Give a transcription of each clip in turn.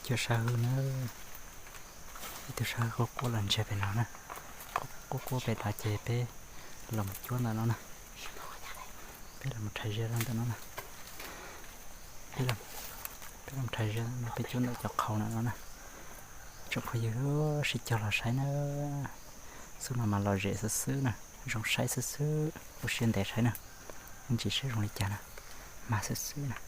Cov sab hwb na, ib tug sab hwb quaj quaj los ntsiag pem no na. Quaj quaj pem no ces peb los mus cuab ntawm no na. Peb los mus rhais ziab ntawm no na. Peb los mus rhais ziab no, peb cuab ntawm cov qhau ntawm no na. Tsoom phooj ywg sib cog los saib na. Xub no mas lom zem xwb xwb na, zoo saib xwb xwb, ua siab ntev saib na. Ntsis saib zoo li cas na, mag xwb xwb na.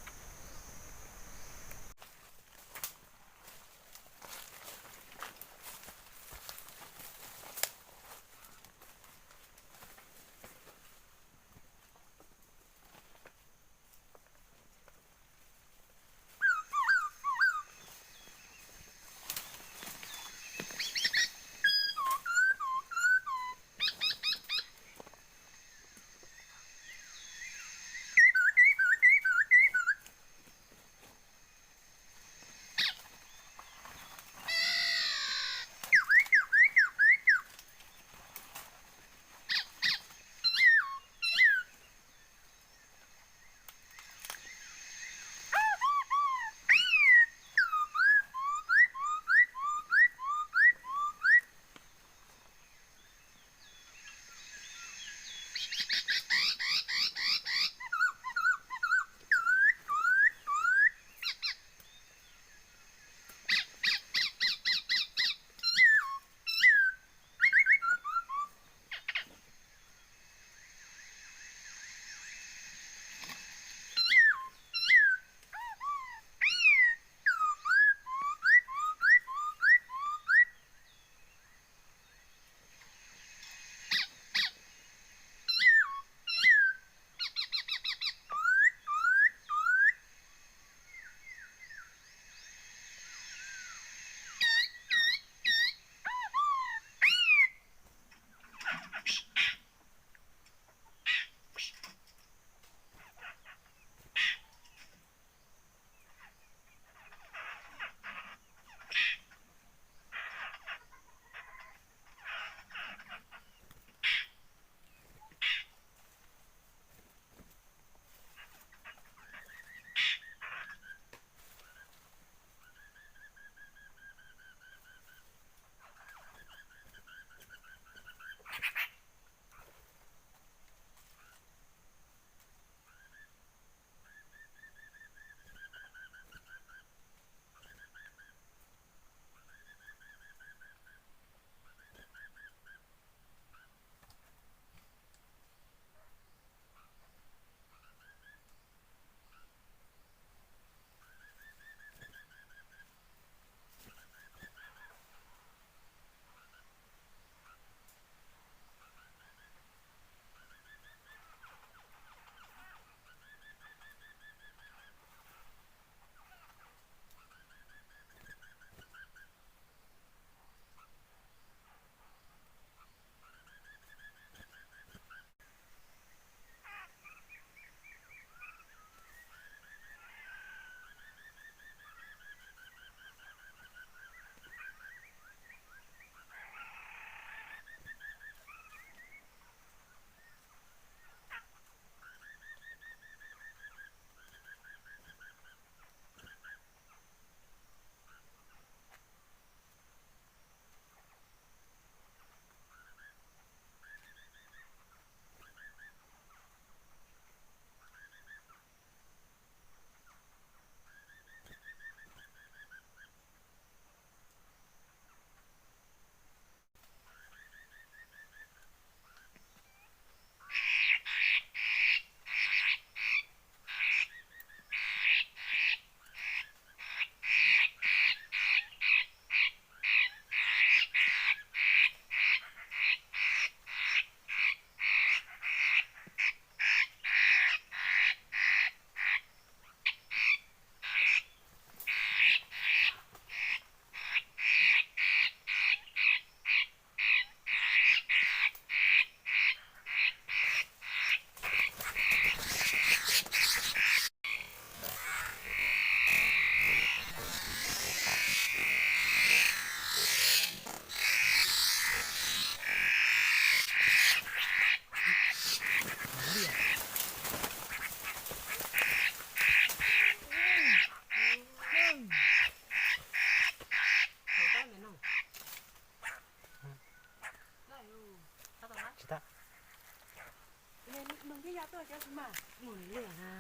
Ua liaj na.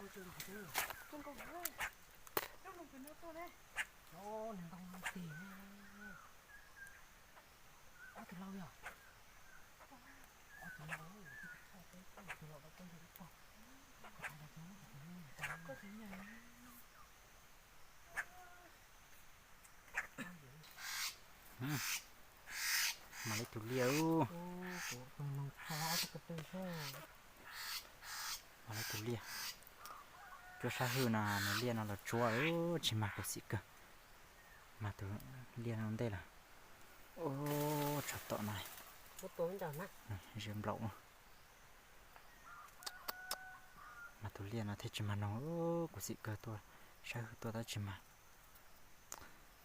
Ua tsis los teb. Zoo nkaus, zoo nkaus pem no tuaj ne. Os, nws ntoo no tig ne. Ob tug lau yog? Ob tug lau, tus lau tau peb yog ib tog. Koj tus nyuam. Mas li tus liaj. Mas li tus liaj. Cuab sab hwj no, nws liaj no los tsuab tsis mag kuv xim kawg. Mas tus liaj no ntej lawm. Ub, tsov tom no. Ze nplaum. Mas tus liaj no thiaj tsis mag noog, kuv xim kawg tuaj, sab hwj tuaj tab tsis mag.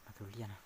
Mas tus liaj no.